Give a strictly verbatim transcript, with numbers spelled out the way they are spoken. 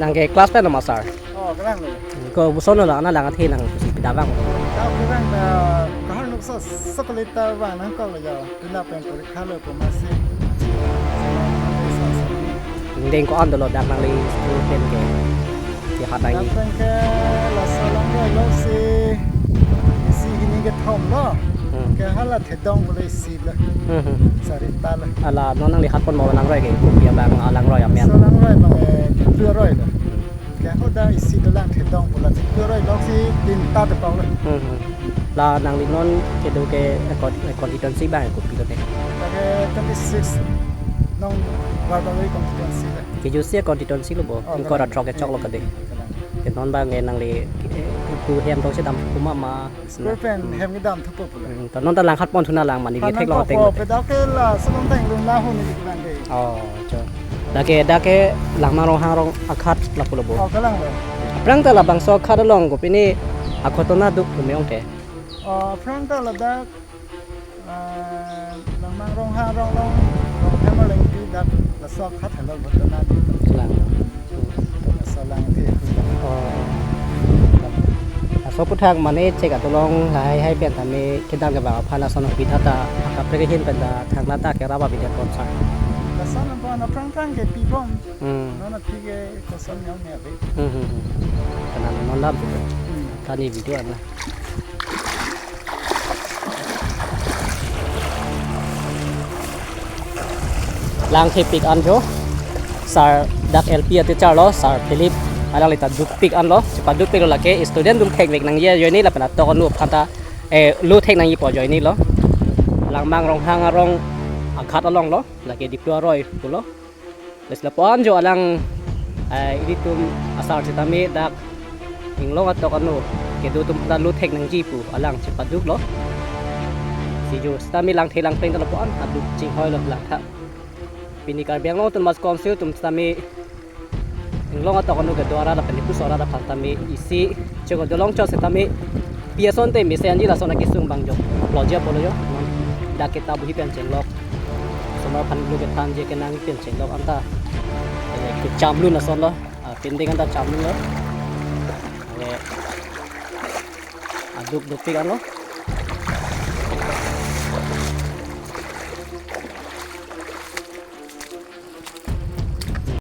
Nang ke class pen ma sir? Oh, kelang lo. Kopuson lo, nang lang athe nang pusi pida vang? Dak kelang da kahar nukso sekelita vang nangkok lo ya. Pina pen porikha lo pu masi. Deng ko-an dolo dak nangli school pen ke? Ke hat nang. Dak pen ke laso langroi lo si, isi hini kethom lo. Hmm. Ke hala thedong pulo isi lo. Hmm, hmm. Sarita lo. Ala non nangli hat pon mo langroi ke, kopi abang, ah, langroi amen? Laso langroi abang, eh, Diplu aroi lo. Ke hoda isi dolang thedong pulo Diplu aroi lo si tinta depau lo. Hmm, hmm. La nangli non kedo ke, eh, con-, eh, constituency abang kopi lo ke? Lake twenty-six nong Barbary constituency lo. Ke jusia constituency lo bo. Oh, ingkoi ra throk kechok lo kade. Kelang. Ke non abang ke nangli, eh, pu hem tong si dam kuma ma? School pen hem kedam thupo pulo. Hmm, to non ta lang hat pon thu nang lang mane, han nang theklong kok ateng po, lo. Pe dak ke laso along ta inglong la huni kelang de. Oh, cho. Dak ke, dak ke Langmang Ronghang arong aghat lapulo bo? Oh, kelang lo. Aphrang ta labangso aghat along kopine aghotona do pu me-ong ke? Oh, aphrang ta ladak, ah, Langmang Ronghang arong along, Ronghem Arlengpi dak laso aghat helo aghotona do. Kelang. Laso lang athe. Oh. Laso aphuthak mane chek atulong lahai hai pen tame kedam kevang aphan lason aphi thata akaprek ahin pen ta thangnat ta kerap abidet bom sa. Lason aphan aphrang aphrang ke pibom. Hmm. Non aphi ke koson yong ne ave. Hmm, hmm, hmm. Kana non dam. Hmm. Kani video ana. Langthepik an jo. Sir dak L P a teacher lo, Sir Philip. Alangli ta dukpik an lo, chepadukpik lo lake student atum thekvek nangji ajoine lapen atok anu aphan ta, eh, lo thek nangji pu ajoine lo. Langmang Ronghang arong aghat along lo, lake Diplu aroi pulo. Lasi lapu-an jo alang, eh, ilitum asar sitame dak inglong atok anu kedo atum ta lo thek nangji pu alang chepaduk lo. Si jo sitame langthe langpleng ta lapu-an aduk chinghoi lo langtha. Pini Karbi Anglong Autonomous Council atum sitame inglong atok anu kedo arat lapen ipuso arat aphan tame isi chego dolong chot sitame pi ason te mesen ji lason akesung abang jo. Lo ji apotlo jo. Non dak ke ta buhi pen chenglok. Osomar aphan lo kethan ji kenang pen chenglok anta. Eh, kecham lun ason lo. Ah, pending anta cham lun lo. Eh, aduk dukpik an lo.